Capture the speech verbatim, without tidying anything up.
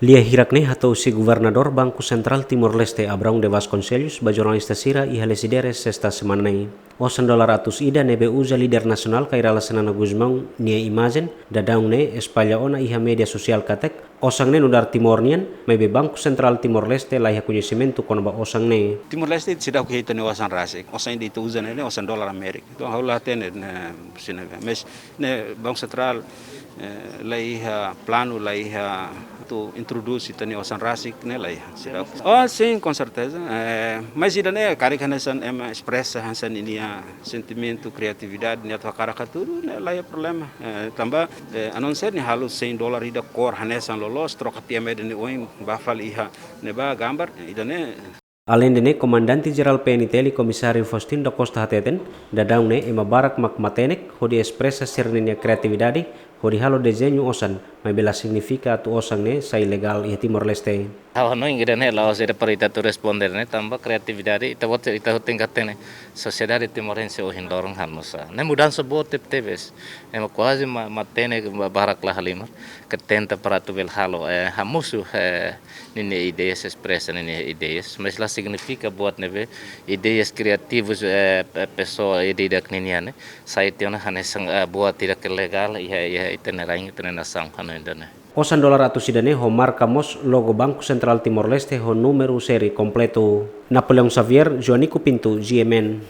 Lia hirak ne'e hato'o husi Governadór Banku Sentrál Timor-Leste, Abraão de Vasconcelos, ba jornalista sira iha Lecidere, Sesta semana ne'e. Osan dolar atus ida ne'ebé uza líder nasionál Kay Rala Xanana Gusmão nia imajen, daudaun ne'e espalla ona iha média sosiál katak osan ne'e nu'udar Timor nian, maibé Banku Sentrál Timor-Leste la iha koñesimentu kona-ba osan ne'e. Timor-Leste seidauk hetan osan rasik, osan ida ita uza ne'e, ne'e osan dolar Amérika. Entaun, ha'u la hatene, ne'e, sira ne'e, mas ne'e Banku Sentrál, eh, la iha planu, la iha atu introdús ita-nia osan rasik ne'e, la iha, seidauk. Oh, sim, com certeza. Eh, mas ida-ne'e karik hanesan ema espresa hanesan ninia sentimentu, kriatividade, nia atu hakarak hatudu ne'e, la iha problema. Eh, tanba, eh, a não ser nia halo cem dolar ida kór hanesan loloos, troka tiha ema ida nia oin, ba fali iha ne'ebá gambar, eh, ida-ne'e. Aleinde ne'e, Komandante Jerál P N T L, Komisáriu Faustino da Costa hateten, daudaun ne'e ema barak mak matenek hodi espresa sira-nia kriatividade hodi halo dezeñu osan, maibé la signifika atu osan ne'e sai legál iha Timor-Leste. Ha'u hanoin ida-ne'e la'ós ida para ita atu responde ne'e, tanba kriatividade ita-boot, ita hotu tenke hatene sosiedade timorense ohin loron halo nu'usá. Ne'e mudansa boot tebetebes. Ema kuaze ma-, matenek ba-, barak la halimar, ke tenta para atu bele halo, eh, hamosu, eh, ninia ideias, espresa ninia ideias, mas la signifika buat ne'ebé ideias kriativas, eh, pe-, pesoa ida-idak ninian ne'e sai tiha ona hanesan, eh, buat ida ke legál iha, iha ita-nia rain, ita-nia nasaun, hanoin ida-ne'e. Osan dolar atus ida-ne'e ho marka mós logo Banku Sentrál Timor-Leste ho númeru série kompletu. Napoleão Xavier, Joanico Pinto, G M N.